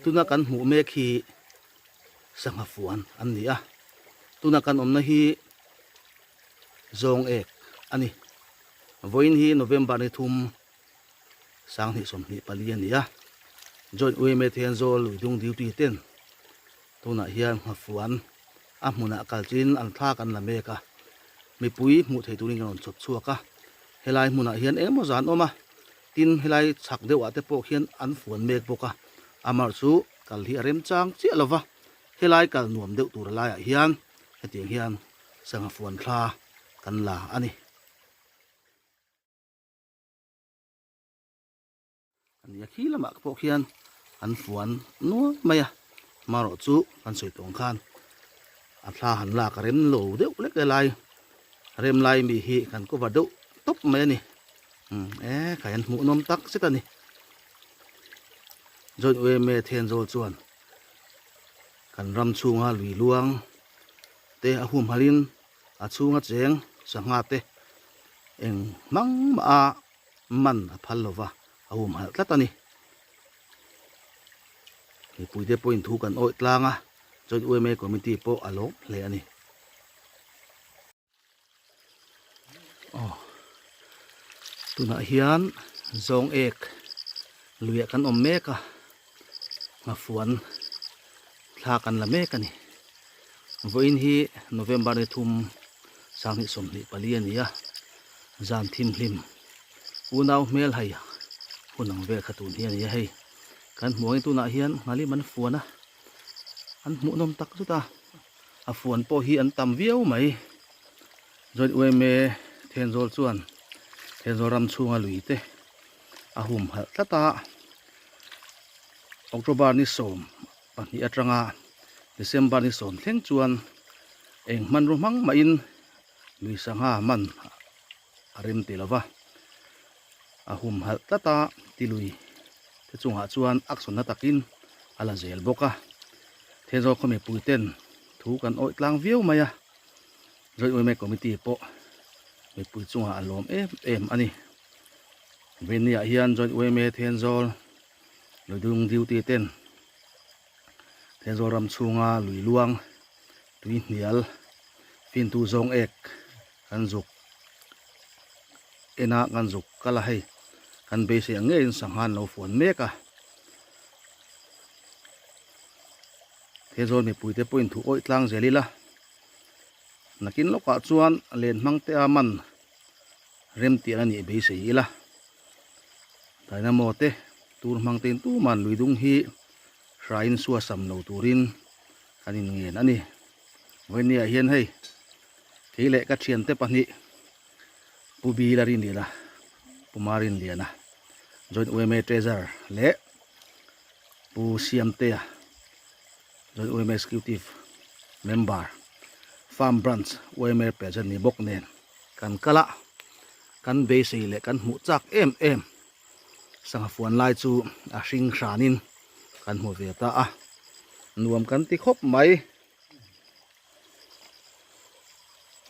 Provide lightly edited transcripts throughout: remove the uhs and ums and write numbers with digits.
Tuna kan hmuh mek hi sangha fuan an ni a, tuna kan awmna hi zawng ek a ni. Vawiin hi November ni thum 2024 a ni a, Joint UMA Thenzawl Luidung Duty ten tunah hian nghafuan a hmunah kal chin an thla kan la mek a, mipui hmuh theih turin kan rawn chhawp chhuak a, helai hmunah hian engemaw zan awm a, tin helai chhak deuh ah te pawh khian an fuan mek bawk a, amah chu kal hi a remchang chiah lo va, helai kal nuam deuh tur laiah hian hetiang hian sangha fuan thla kan la a ni. A ni a khi lamah pawh khian an fuan nual mai a marawh chu kan sawi tawng khan a thla han lak a rem lo deuh lek lai rem lai mi hi kan cover deuh tawp mai a ni umm e khai an hmuh nawm tak zet a ni joint yma Thenzawl chuan kan ram chhunga lui luang te a humhalhin a chhunga cheng sangha te eng hmang mah a man a phal lova a humhalh tlat a ni. Mipuite pawhin thu kan awih tlang a, Joint yma Committee pawh a lawm hle a ni. Aw, tunah hian zawng ek luiah kan awm mek a, nghafuan thla kan la mek a ni. Vawiin hi November ni thum 2024 a ni a, zan thimhlim unau hmel hai hun ang vel kha tun hi a ni a hei. Kan hmuh angin tunah hian nghalim an fuan a, an hmuhnawm tak zet a, a fuan pawh hi an tam viau mai. Joint yma Thenzawl chuan Thenzawl ram chhunga lui te a humhalh tlat a, October ni 12 atanga December ni 10 thleng chuan eng hmanrua hmang mahin lui sangha man a rem ti lova, a humhalh tlat a ti lui te chungah chuan action na takin a la zel bawk a, Thenzawl khaw mipui ten thu kan awih tlang viau mai a, Joint Women Committee pawh mipui chungah a lawm em em a ni. Venia hian Joint Women Thenzawl Luidung duty ten Thenzawl ram chhunga lui luang tui hnial fintu zawng ek kan zuk ena kan zuk kal a hei kan beisei ang ngeiin sangha an lo fuan mek a. Thenzawl mipuite pawhin thu awih tlang zel ila nakin lawkah chuan len hmang te a man rem tih a nih beisei ila dynamo te tur hmang te in tuman lui dung hi hrain sua sam lo turin kan in ngen a ni vawinia hian hei kei leh ka thiante pahnih Pu Bila Rinliana Pu Marinliana Joint yma Treasurer leh Pu Siamtea Joint yma Executive Member Farm Branch yma President ni bawk nen kan kal a, kan beisei leh kan hmuh chak em em sangha fuan lai chu a hring hranin kan hmu ve ta a, nuam kan ti khawp mai.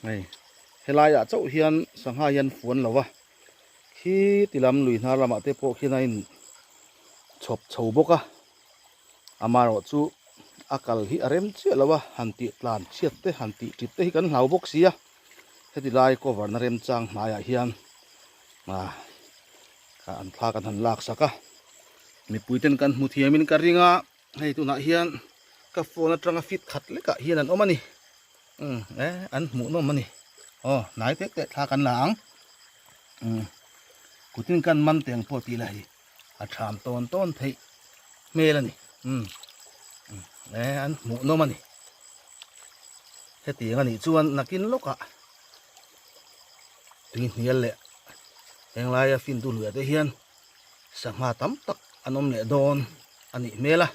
Hei helaiah chauh hian sangha hian fuan lo va, khi ti lam lui hnar lamah te pawh khian a in chhawp chho bawk a, amaherawh chu a kal hi a rem chiah lo a, han tih tlan chhiat te han tih tip te hi kan hlau bawk si a, heti lai cover na remchang hnaiah hian ah an thla kan han lak sak a, mipui ten kan hmu thiam in ka ring a. Hei tunah hian ka phone atanga fit khat lekah hian an awm a ni umm e an hmuh nawm a ni aw hnai tek teh thla kan la ang umm kutin kan man teng pawh tih lah hi a tham tawn tawn theih hmel a ni umm e an hmuh nawm a ni hetiang a nih chuan nakin lawkah tui hnial leh henglaia fin tu luiah te hian Sangha tam tak an awm leh dawn a nih hmel a,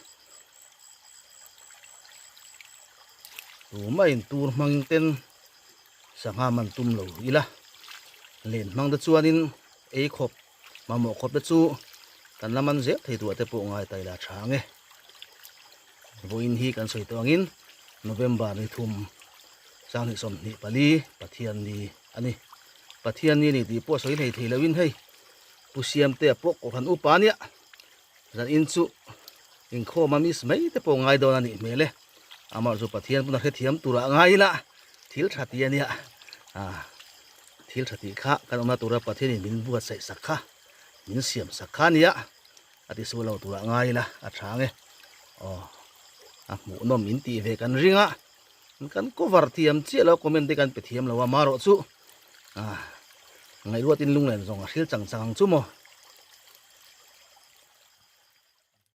tumah in tur hmang ten sangha man tum lo ila, len hmang te chuanin ei khawp mamawh khawp te chu kan la man zel thei tur ah te pawh ngai ta ila tha ang e. Vawiin hi kan sawi tawh angin November ni thum 2024 Pathianni a ni. Pathianni ni tih pawh sawi hlei thei loin hei Pu Siamtea pawh Kohhran upa ania. Zan in chu inkhawm a miss mai te pawh ngai dawn a nih hmel e. Amah chu Pathian pawn a hrethiam tur ah ngai ila thil tha tih a nia. Ah thil tha tih kha kan awmna tura Pathian in min buatsaih sak kha min siam sak kha a nia. A ti suh lo tur ah ngai ila a tha ang e. Aw a hmuhnawm in tih ve kan ring a. Kan cover thiam chiah lo comment te kan pe thiam lo a marawh chu ah ngaihruat in lunglen zawng a hril chang chang ang chu maw.